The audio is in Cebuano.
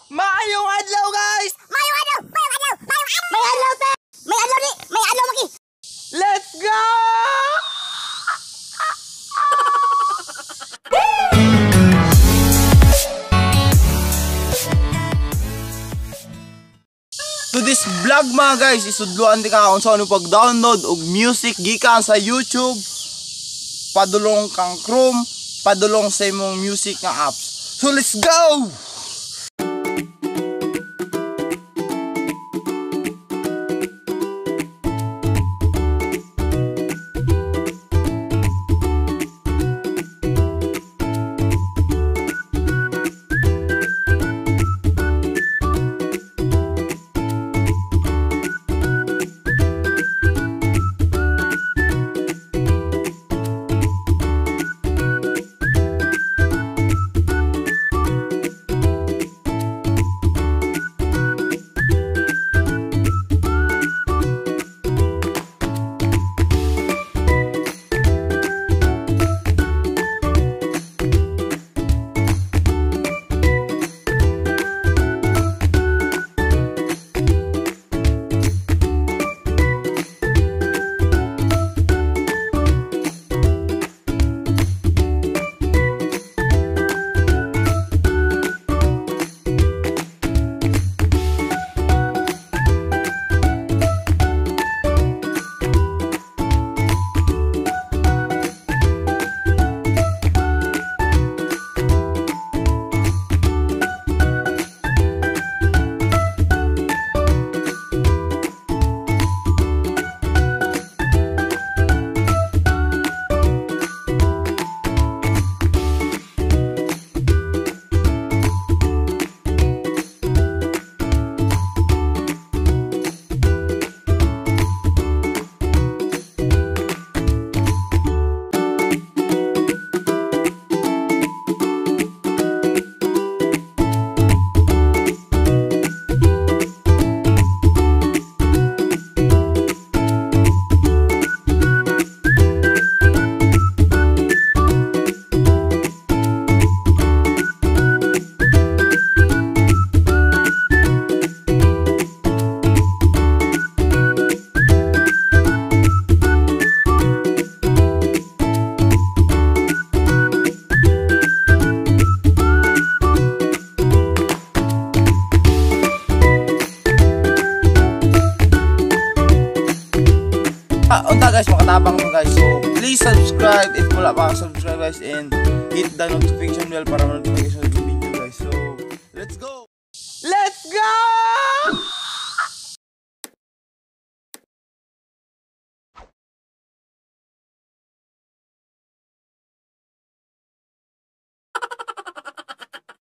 Maayong adlaw, guys! Maayong adlaw! Maayong adlaw! Maayong adlaw! May adlaw ta! May adlaw di! May adlaw maki! Let's go! To this vlog, mga guys, isudloan di ka kung sa ano pag-download og music gikan sa YouTube, padulong kang Chrome, padulong sa imong music nga apps. So let's go! Unta guys, makatabang to, guys. So please subscribe if wala pa subscribe, guys, and hit the notification bell para ma-notification sa video, guys. So let's go! Let's go!